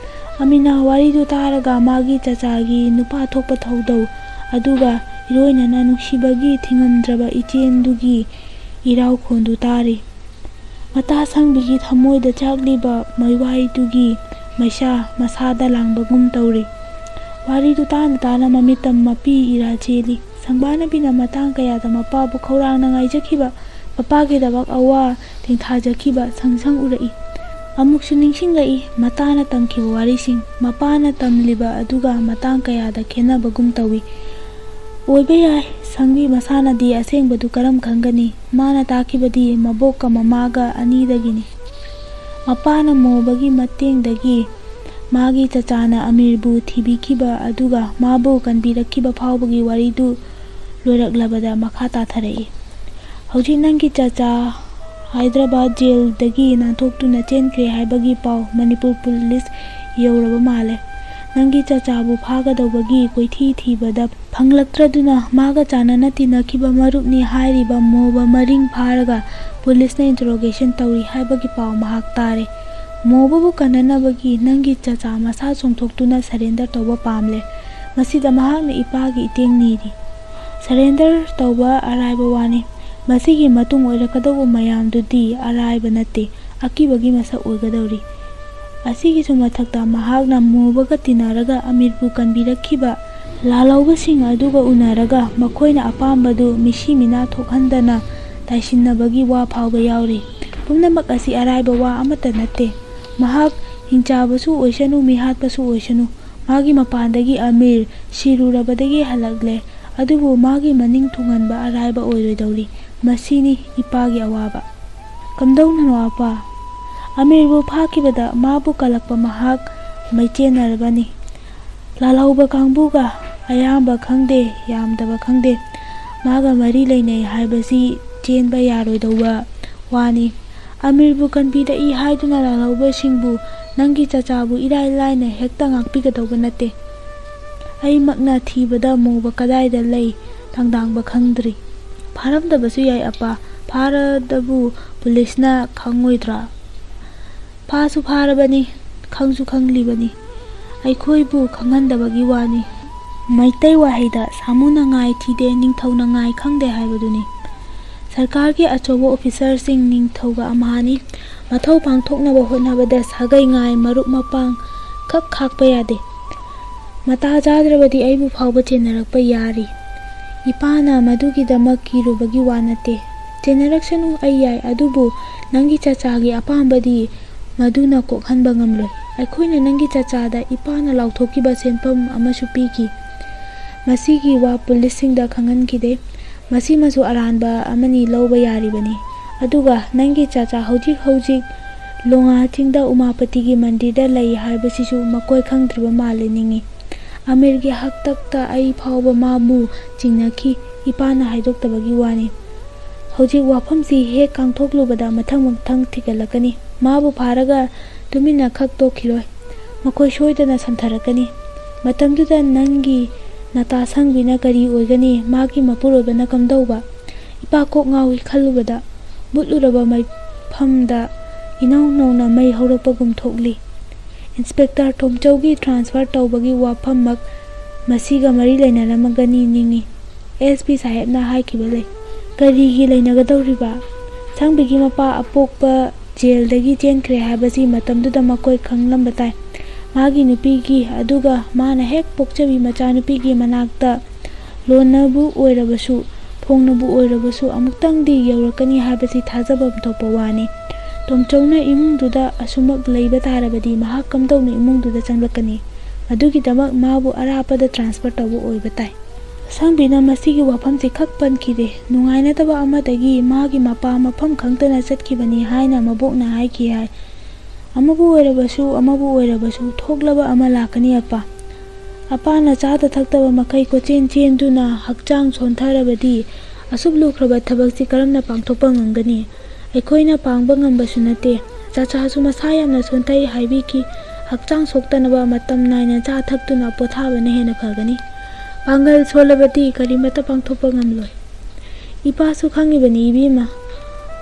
ꯑꯃꯤꯅ ꯋꯥꯔꯤꯗꯨ ꯇꯥꯔꯒ ꯃꯥꯒꯤ ꯆꯆꯥꯒꯤ ꯅꯨꯄꯥ ꯊꯣꯛꯄ ꯊꯧꯗꯧ, ꯑꯗꯨꯒ ꯏꯔꯣꯏꯅꯅ ꯅꯨꯡꯁꯤꯕꯒꯤ ꯊꯤꯡꯉꯝꯗ꯭ꯔꯕ ꯏꯆꯦꯜꯗꯨꯒꯤ ꯏꯔꯥꯎꯈꯣꯟꯗꯨ ꯇꯥꯔꯤ꯫ ꯃꯇꯥ ꯁꯪꯕꯤꯒꯤ ꯊꯃꯣꯏꯗ ꯆꯥꯛꯂꯤꯕ ꯃꯩꯋꯥꯏꯗꯨꯒꯤ ꯃꯩꯁꯥ ꯃꯁꯥꯗ ꯂꯥꯡꯕꯒꯨꯝ ꯇꯧꯔꯤ꯫ ꯋꯥꯔꯤꯗꯨ ꯇꯥꯅ ꯇꯥꯅ ꯃꯃꯤꯠꯇ ꯃꯄꯤ ꯏꯔꯥ ꯆꯦꯜꯂꯤ꯫ ꯁꯪꯕꯥꯅꯕꯤꯅ ꯃꯇꯥꯡ ꯀꯌꯥꯗ ꯃꯄꯥꯕꯨ ꯈꯧꯔꯥꯡꯅ ꯉꯥꯏꯖꯈꯤꯕ, ꯃꯄꯥꯒꯤꯗꯃꯛ ꯑꯋꯥ ꯊꯦꯡꯊꯥꯖꯈꯤꯕ ꯁꯪ ꯁꯪ ꯎꯔꯛꯏ꯫ ꯑꯃꯨꯛꯁꯨ ꯅꯤꯡꯁꯤꯡꯂꯛꯏ ꯃꯇꯥꯅ ꯇꯝꯈꯤꯕ ꯋꯥꯔꯤꯁꯤꯡ꯫ ꯃꯄꯥꯅ ꯇꯝꯂꯤꯕ ꯑꯗꯨꯒ ꯃꯇꯥꯡ ꯀꯌꯥꯗ ꯈꯦꯠꯅꯕꯒꯨꯝ ꯇꯧꯏ꯫ ꯑꯣꯏꯕ ꯌꯥꯏ, ꯁꯪꯕꯤ ꯃꯁꯥꯅꯗꯤ ꯑꯁꯦꯡꯕꯗꯨ ꯀꯔꯝ ꯈꯪꯒꯅꯤ? ꯃꯥꯅ ꯇꯥꯛꯈꯤꯕꯗꯤ ꯃꯕꯣꯛꯀ ꯃꯃꯥꯒ ꯑꯅꯤꯗꯒꯤꯅꯤ꯫ ꯃꯄꯥꯅ ꯃꯣꯕꯒꯤ ꯃꯇꯦꯡꯗꯒꯤ ꯃꯥꯒꯤ ꯆꯆꯥꯅ ꯑꯃꯤꯔꯕꯨ ꯊꯤꯕꯤꯈꯤꯕ ꯑꯗꯨꯒ ꯃꯥꯕꯨ ꯀꯟꯕꯤꯔꯛꯈꯤꯕ ꯐꯥꯎꯕꯒꯤ ꯋꯥꯔꯤꯗꯨ ꯂꯣꯏꯔꯛꯂꯕꯗ ꯃꯈꯥ ꯇꯥꯊꯔꯛꯏ꯫ ꯍꯧꯖꯤꯛ ꯅꯪꯒꯤ ꯆꯆꯥ ꯍꯥꯏꯗ꯭ꯔꯕꯥꯗ ꯖꯦꯜꯗꯒꯤ ꯅꯥꯟꯊꯣꯛꯇꯨꯅ ꯆꯦꯟꯈ꯭ꯔꯦ ꯍꯥꯏꯕꯒꯤ ꯄꯥꯎ ꯃꯅꯤꯄꯨꯔ ꯄꯨꯂꯤꯁ ꯌꯧꯔꯕ ꯃꯥꯜꯂꯦ꯫ ꯅꯪꯒꯤ ꯆꯆꯥꯕꯨ ꯐꯥꯒꯗꯧꯕꯒꯤ ꯀꯣꯏꯊꯤ ꯊꯤꯕꯗ ꯐꯪꯂꯛꯇ꯭ꯔꯗꯨꯅ ꯃꯥꯒ ꯆꯥꯟꯅꯅ ꯇꯤꯟꯅꯈꯤꯕ ꯃꯔꯨꯞꯅꯤ ꯍꯥꯏꯔꯤꯕ ꯃꯣꯕ ꯃꯔꯤꯡ ꯐꯥꯔꯒ ꯄꯨꯂꯤꯁꯅ ꯏꯟꯇꯔꯣꯒꯦꯁꯟ ꯇꯧꯔꯤ ꯍꯥꯏꯕꯒꯤ ꯄꯥꯎ ꯃꯍꯥꯛ ꯇꯥꯔꯦ꯫ ꯃꯣꯕꯕꯨ ꯀꯟꯅꯅꯕꯒꯤ ꯅꯪꯒꯤ ꯆꯆꯥ ꯃꯁꯥ ꯆꯣꯡꯊꯣꯛꯇꯨꯅ ꯁꯔꯦꯟꯗꯔ ꯇꯧꯕ ꯄꯥꯝꯂꯦ꯫ ꯃꯁꯤꯗ ꯃꯍꯥꯛꯅ ꯏꯄꯥꯒꯤ ꯏꯇꯦꯡ ꯅꯤꯔꯤ꯫ ꯁꯔꯦꯟꯗꯔ ꯇꯧꯕ ꯑꯔꯥꯏꯕ ꯋꯥꯅꯤ꯫ ꯃꯁꯤꯒꯤ ꯃꯇꯨꯡ ꯑꯣꯏꯔꯛꯀꯗꯧꯕ ꯃꯌꯥꯝꯗꯨꯗꯤ ꯑꯔꯥꯏꯕ ꯅꯠꯇꯦ, ꯑꯀꯤꯕꯒꯤ ꯃꯁꯛ ꯑꯣꯏꯒꯗꯧꯔꯤ꯫ ꯑꯁꯤꯒꯤꯁꯨ ꯃꯊꯛꯇ ꯃꯍꯥꯛꯅ ꯃꯣꯕꯒ ꯇꯤꯟꯅꯔꯒ ꯑꯃꯤꯔꯕꯨ ꯀꯟꯕꯤꯔꯛꯈꯤꯕ ꯂꯥꯜꯍꯧꯕꯁꯤꯡ ꯑꯗꯨꯒ ꯎꯅꯔꯒ ꯃꯈꯣꯏꯅ ꯑꯄꯥꯝꯕꯗꯨ ꯃꯤꯁꯤ ꯃꯤꯅꯥ ꯊꯣꯛꯍꯟꯗꯅ ꯇꯥꯏꯁꯤꯟꯅꯕꯒꯤ ꯋꯥ ꯐꯥꯎꯕ ꯌꯥꯎꯔꯤ꯫ ꯄꯨꯝꯅꯃꯛ ꯑꯁꯤ ꯑꯔꯥꯏꯕ ꯋꯥ ꯑꯃꯠꯇ ꯅꯠꯇꯦ꯫ ꯃꯍꯥꯛ ꯍꯤꯡꯆꯥꯕꯁꯨ ꯑꯣꯏꯁꯅꯨ, ꯃꯤꯍꯥꯠꯄꯁꯨ ꯑꯣꯏꯁꯅꯨ, ꯃꯥꯒꯤ ꯃꯄꯥꯟꯗꯒꯤ ꯑꯃꯤꯔ ꯁꯤꯔꯨꯔꯕꯗꯒꯤ ꯍꯜꯂꯛꯂꯦ, ꯑꯗꯨꯕꯨ ꯃꯥꯒꯤ ꯃꯅꯤꯡ ꯊꯨꯡꯍꯟꯕ ꯑꯔꯥꯏꯕ ꯑꯣꯏꯔꯣꯏꯗꯧꯔꯤ꯫ ꯃꯁꯤꯅꯤ ꯏꯄꯥꯒꯤ ꯑꯋꯥꯕ꯫ "ꯀꯝꯗꯧꯅꯅꯣ ꯑꯄꯥ?" "ꯑꯃꯤꯔꯕꯨ ꯐꯥꯈꯤꯕꯗ ꯃꯥꯕꯨ ꯀꯜꯂꯛꯄ ꯃꯍꯥꯛ ꯃꯩꯆꯦꯟꯅꯔꯕꯅꯤ꯫ ꯂꯥꯜꯍꯧꯕ ꯀꯥꯡꯕꯨꯒ ꯑꯌꯥꯝꯕ ꯈꯪꯗꯦ, ꯌꯥꯝꯗꯕ ꯈꯪꯗꯦ, ꯃꯥꯒ ꯃꯔꯤ ꯂꯩꯅꯩ ꯍꯥꯏꯕꯁꯤ ꯆꯦꯟꯕ ꯌꯥꯔꯣꯏꯗꯧꯕ ꯋꯥꯅꯤ꯫ ꯑꯃꯤꯔꯕꯨ ꯀꯟꯕꯤꯔꯛꯏ ꯍꯥꯏꯗꯨꯅ ꯂꯥꯜꯍꯧꯕꯁꯤꯡꯕꯨ ꯅꯪꯒꯤ ꯆꯆꯥꯕꯨ ꯏꯔꯥꯏ ꯂꯥꯏꯅ ꯍꯦꯛꯇ ꯉꯥꯛꯄꯤꯒꯗꯧꯕ ꯅꯠꯇꯦ꯫ ꯑꯩꯃꯛꯅ ꯊꯤꯕꯗ ꯃꯣꯕ ꯀꯗꯥꯏꯗ ꯂꯩ ꯊꯥꯡꯗꯥꯡꯕ ꯈꯪꯗ꯭ꯔꯤ꯫ ꯐꯥꯔꯝꯗꯕꯁꯨ ꯌꯥꯏ ꯑꯄꯥ, ꯐꯥꯔꯗꯕꯨ ꯄꯨꯂꯤꯁꯅ ꯈꯪꯉꯣꯏꯗ꯭ꯔꯥ? ꯐꯥꯁꯨ ꯐꯥꯔꯕꯅꯤ, ꯈꯪꯁꯨ ꯈꯪꯂꯤꯕꯅꯤ, ꯑꯩꯈꯣꯏꯕꯨ ꯈꯪꯍꯟꯗꯕꯒꯤ ꯋꯥꯅꯤ꯫ ꯃꯩꯇꯩ ꯋꯥꯍꯩꯗ "ꯁꯥꯃꯨꯅ ꯉꯥꯏ ꯊꯤꯗꯦ, ꯅꯤꯡꯊꯧꯅ ꯉꯥꯏ ꯈꯪꯗꯦ" ꯍꯥꯏꯕꯗꯨꯅꯤ꯫ ꯁꯔꯀꯥꯔꯒꯤ ꯑꯆꯧꯕ ꯑꯣꯐꯤꯁꯥꯔꯁꯤꯡ ꯅꯤꯡꯊꯧꯒ ꯑꯃꯍꯥꯅꯤ꯫ ꯃꯊꯧ ꯄꯥꯡꯊꯣꯛꯅꯕ ꯍꯣꯠꯅꯕꯗ ꯁꯥꯒꯩ ꯉꯥꯏ ꯃꯔꯨꯞ ꯃꯄꯥꯡ ꯈꯛ ꯈꯥꯛꯄ ꯌꯥꯗꯦ꯫ ꯃꯇꯥ ꯆꯥꯗ꯭ꯔꯕꯗꯤ ꯑꯩꯕꯨ ꯐꯥꯎꯕ ꯆꯦꯟꯅꯔꯛꯄ ꯌꯥꯔꯤ꯫ ꯏꯄꯥꯅ ꯃꯗꯨꯒꯤꯗꯃꯛ ꯀꯤꯔꯨꯕꯒꯤ ꯋꯥ ꯅꯠꯇꯦ꯫ ꯆꯦꯟꯅꯔꯛꯁꯅꯨ, ꯑꯩ ꯌꯥꯏ, ꯑꯗꯨꯕꯨ ꯅꯪꯒꯤ ꯆꯆꯥꯒꯤ ꯑꯄꯥꯝꯕꯗꯤ ꯃꯗꯨꯅ ꯀꯣꯛꯍꯟꯕ ꯉꯝꯂꯣꯏ꯫ ꯑꯩꯈꯣꯏꯅ ꯅꯪꯒꯤ ꯆꯆꯥꯗ ꯏꯄꯥꯅ ꯂꯥꯎꯊꯣꯛꯈꯤꯕ ꯁꯦꯟꯐꯝ ꯑꯃꯁꯨ ꯄꯤꯈꯤ꯫ ꯃꯁꯤꯒꯤ ꯋꯥ ꯄꯨꯂꯤꯁꯁꯤꯡꯗ ꯈꯪꯍꯟꯈꯤꯗꯦ꯫ ꯃꯁꯤꯃꯁꯨ ꯑꯔꯥꯟꯕ ꯑꯃꯅꯤ ꯂꯧꯕ ꯌꯥꯔꯤꯕꯅꯤ꯫ ꯑꯗꯨꯒ ꯅꯪꯒꯤ ꯆꯆꯥ ꯍꯧꯖꯤꯛ ꯍꯧꯖꯤꯛ ꯂꯣꯉꯥ ꯆꯤꯡꯗ ꯎꯃꯥꯄꯇꯤꯒꯤ ꯃꯟꯗꯤꯔꯗ ꯂꯩ ꯍꯥꯏꯕꯁꯤꯁꯨ ꯃꯈꯣꯏ ꯈꯪꯗ꯭ꯔꯤꯕ ꯃꯥꯜꯂꯦ ꯅꯤꯡꯏ꯫ ꯑꯃꯤꯔꯒꯤ ꯍꯥꯛꯇꯛꯇ ꯑꯩ ꯐꯥꯎꯕ ꯃꯥꯕꯨ ꯆꯤꯡꯅꯈꯤ, ꯏꯄꯥꯅ ꯍꯥꯏꯗꯣꯛꯇꯕꯒꯤ ꯋꯥꯅꯤ꯫ ꯍꯧꯖꯤꯛ ꯋꯥꯐꯝꯁꯤ ꯍꯦꯛ ꯀꯥꯡꯊꯣꯛꯂꯨꯕꯗ ꯃꯊꯪ ꯃꯊꯪ ꯊꯤꯒꯠꯂꯛꯀꯅꯤ꯫ ꯃꯥꯕꯨ ꯐꯥꯔꯒ ꯇꯨꯃꯤꯟꯅ ꯈꯛ ꯇꯣꯛꯈꯤꯔꯣꯏ꯫ ꯃꯈꯣꯏ ꯁꯣꯏꯗꯅ ꯁꯟꯊꯔꯛꯀꯅꯤ꯫ ꯃꯇꯝꯗꯨꯗ ꯅꯪꯒꯤ ꯅꯇꯥ ꯁꯪꯕꯤꯅ ꯀꯔꯤ ꯑꯣꯏꯒꯅꯤ? ꯃꯥꯒꯤ ꯃꯄꯨꯔꯣꯏꯕꯅ ꯀꯝꯗꯧꯕ? ꯏꯄꯥ ꯀꯣꯛ ꯉꯥꯎꯏ ꯈꯜꯂꯨꯕꯗ꯫ ꯃꯨꯠꯂꯨꯔꯕ ꯃꯩꯐꯝꯗ ꯏꯅꯧ ꯅꯧꯅ ꯃꯩ ꯍꯧꯔꯛꯄꯒꯨꯝ ꯊꯣꯛꯂꯤ꯫ ꯏꯟꯁꯄꯦꯛꯇꯔ ꯇꯣꯝꯆꯧꯒꯤ ꯇ꯭ꯔꯥꯟꯁꯐꯔ ꯇꯧꯕꯒꯤ ꯋꯥꯐꯝꯃꯛ ꯃꯁꯤꯒ ꯃꯔꯤ ꯂꯩꯅꯔꯝꯃꯒꯅꯤ ꯅꯤꯡꯏ꯫ ꯑꯦꯁ ꯄꯤ ꯁꯥꯍꯦꯕꯅ ꯍꯥꯏꯈꯤꯕ ꯂꯩ꯫ ꯀꯔꯤꯒꯤ ꯂꯩꯅꯒꯗꯧꯔꯤꯕ? ꯁꯪꯕꯤꯒꯤ ꯃꯄꯥ ꯑꯄꯣꯛꯄ ꯖꯦꯜꯗꯒꯤ ꯆꯦꯟꯈ꯭ꯔꯦ ꯍꯥꯏꯕꯁꯤ ꯃꯇꯝꯗꯨꯗ ꯃꯈꯣꯏ ꯈꯪꯂꯝꯕ ꯇꯥꯏ꯫ ꯃꯥꯒꯤ ꯅꯨꯄꯤꯒꯤ, ꯑꯗꯨꯒ ꯃꯥꯅ ꯍꯦꯛ ꯄꯣꯛꯆꯕꯤ ꯃꯆꯥꯅꯨꯄꯤꯒꯤ ꯃꯅꯥꯛꯇ ꯂꯣꯟꯅꯕꯨ ꯑꯣꯏꯔꯕꯁꯨ, ꯐꯣꯡꯅꯕꯨ ꯑꯣꯏꯔꯕꯁꯨ ꯑꯃꯨꯛꯇꯪꯗꯤ ꯌꯧꯔꯛꯀꯅꯤ ꯍꯥꯏꯕꯁꯤ ꯊꯥꯖꯐꯝ ꯊꯣꯛꯄ ꯋꯥꯅꯤ꯫ ꯇꯣꯝꯆꯧꯅ ꯏꯃꯨꯡꯗꯨꯗ ꯑꯁꯨꯃꯛ ꯂꯩꯕ ꯇꯥꯔꯕꯗꯤ ꯃꯍꯥꯛ ꯀꯝꯗꯧꯅ ꯏꯃꯨꯡꯗꯨꯗ ꯆꯪꯂꯛꯀꯅꯤ? ꯑꯗꯨꯒꯤꯗꯃꯛ ꯃꯥꯕꯨ ꯑꯔꯥꯞꯄꯗ transfer ꯇꯧꯕ ꯑꯣꯏꯕ ꯇꯥꯏ꯫ ꯑꯁꯪꯕꯤꯅ ꯃꯁꯤꯒꯤ ꯋꯥꯐꯝꯁꯤ ꯈꯛ ꯄꯟꯈꯤꯗꯦ꯫ ꯅꯨꯡꯉꯥꯏꯅꯗꯕ ꯑꯃꯗꯒꯤ ꯃꯥꯒꯤ ꯃꯄꯥ ꯃꯐꯝ ꯈꯪꯗꯅ ꯆꯠꯈꯤꯕꯅꯤ ꯍꯥꯏꯅ ꯃꯕꯣꯛꯅ ꯍꯥꯏꯈꯤ ꯍꯥꯏ꯫ "ꯑꯃꯕꯨ ꯑꯣꯏꯔꯕꯁꯨ, ꯑꯃꯕꯨ ꯑꯣꯏꯔꯕꯁꯨ, ꯊꯣꯛꯂꯕ ꯑꯃ ꯂꯥꯛꯀꯅꯤ, ꯑꯄꯥ꯫ ꯑꯄꯥꯅ ꯆꯥꯗ ꯊꯛꯇꯕ ꯃꯈꯩ ꯀꯣꯏꯆꯦꯟ ꯆꯦꯟꯗꯨꯅ ꯍꯛꯆꯥꯡ ꯁꯣꯟꯊꯔꯕꯗꯤ ꯑꯁꯨꯛ ꯂꯨꯈ꯭ꯔꯕ ꯊꯕꯛꯁꯤ ꯀꯔꯝꯅ ꯄꯥꯡꯊꯣꯛꯄ ꯉꯝꯒꯅꯤ? ꯑꯩꯈꯣꯏꯅ ꯄꯥꯡꯕ ꯉꯝꯕꯁꯨ ꯅꯠꯇꯦ꯫ ꯆꯥꯆꯥꯁꯨ ꯃꯁꯥ ꯌꯥꯝꯅ ꯁꯣꯟꯊꯩ ꯍꯥꯏꯕꯤꯈꯤ꯫ ꯍꯛꯆꯥꯡ ꯁꯣꯛꯇꯅꯕ ꯃꯇꯝ ꯅꯥꯏꯅ ꯆꯥ ꯊꯛꯇꯨꯅ ꯄꯣꯊꯥꯕꯅ ꯍꯦꯟꯅ ꯐꯒꯅꯤ꯫ ꯄꯥꯡꯒꯜ ꯁꯣꯜꯂꯕꯗꯤ ꯀꯔꯤꯃꯠꯇ ꯄꯥꯡꯊꯣꯛꯄ ꯉꯝꯂꯣꯏ꯫ ꯏꯄꯥꯁꯨ ꯈꯪꯉꯤꯕꯅꯤ ꯏꯕꯦꯝꯃ꯫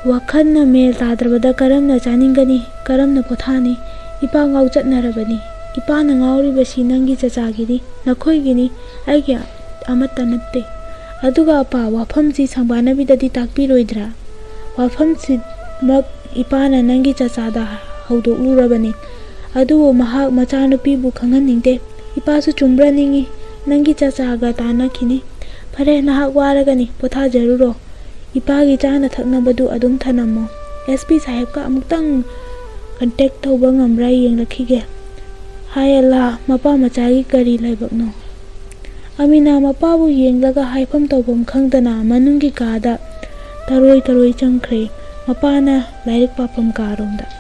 ꯋꯥꯈꯜꯅ ꯃꯦꯜ ꯇꯥꯗ꯭ꯔꯕꯗ ꯀꯔꯝꯅ ꯆꯥꯅꯤꯡꯒꯅꯤ, ꯀꯔꯝꯅ ꯄꯣꯊꯥꯅꯤ? ꯏꯄꯥ ꯉꯥꯎꯆꯠꯅꯔꯕꯅꯤ꯫ ꯏꯄꯥꯅ ꯉꯥꯎꯔꯤꯕꯁꯤ ꯅꯪꯒꯤ ꯆꯥꯆꯥꯒꯤꯅꯤ, ꯅꯈꯣꯏꯒꯤꯅꯤ, ꯑꯩꯒꯤ ꯑꯃꯠꯇ ꯅꯠꯇꯦ꯫ ꯑꯗꯨꯒ ꯑꯄꯥ, ꯋꯥꯐꯝꯁꯤ ꯁꯪꯕꯥꯅꯕꯤꯗꯗꯤ ꯇꯥꯛꯄꯤꯔꯣꯏꯗ꯭ꯔꯥ? ꯋꯥꯐꯝꯁꯤꯃꯛ ꯏꯄꯥꯅ ꯅꯪꯒꯤ ꯆꯥꯆꯥꯗ ꯍꯧꯗꯣꯛꯂꯨꯔꯕꯅꯤ, ꯑꯗꯨꯕꯨ ꯃꯍꯥꯛ ꯃꯆꯥꯅꯨꯄꯤꯕꯨ ꯈꯪꯍꯟꯅꯤꯡꯗꯦ꯫ ꯏꯄꯥꯁꯨ ꯆꯨꯝꯕ꯭ꯔꯥ ꯅꯤꯡꯏ꯫ ꯅꯪꯒꯤ ꯆꯥꯆꯥꯒ ꯇꯥꯟꯅꯈꯤꯅꯤ꯫ ꯐꯔꯦ, ꯅꯍꯥꯛ ꯋꯥꯔꯒꯅꯤ, ꯄꯣꯊꯥꯖꯔꯨꯔꯣ꯫ ꯏꯄꯥꯒꯤ ꯆꯥꯅ ꯊꯛꯅꯕꯗꯨ ꯑꯗꯨꯝ ꯊꯅꯝꯃꯣ꯫ ꯑꯦꯁ ꯄꯤ ꯁꯥꯍꯦꯕꯀ ꯑꯃꯨꯛꯇꯪ contact ꯇꯧꯕ ꯉꯝꯕ꯭ꯔꯥ ꯌꯦꯡꯂꯛꯈꯤꯒꯦ꯫ ꯍꯥꯏ ꯑꯜꯂꯥ, ꯃꯄꯥ ꯃꯆꯥꯒꯤ ꯀꯔꯤ ꯂꯥꯏꯕꯛꯅꯣ?" ꯑꯃꯤꯅꯥ ꯃꯄꯥꯕꯨ ꯌꯦꯡꯂꯒ ꯍꯥꯏꯐꯝ ꯇꯧꯐꯝ ꯈꯪꯗꯅ ꯃꯅꯨꯡꯒꯤ ꯀꯥꯗ ꯇꯔꯣꯏ ꯇꯔꯣꯏ ꯆꯪꯈ꯭ꯔꯦ꯫ ꯃꯄꯥꯅ ꯂꯥꯏꯔꯤꯛ ꯄꯥꯐꯝ ꯀꯥꯔꯣꯝꯗ꯫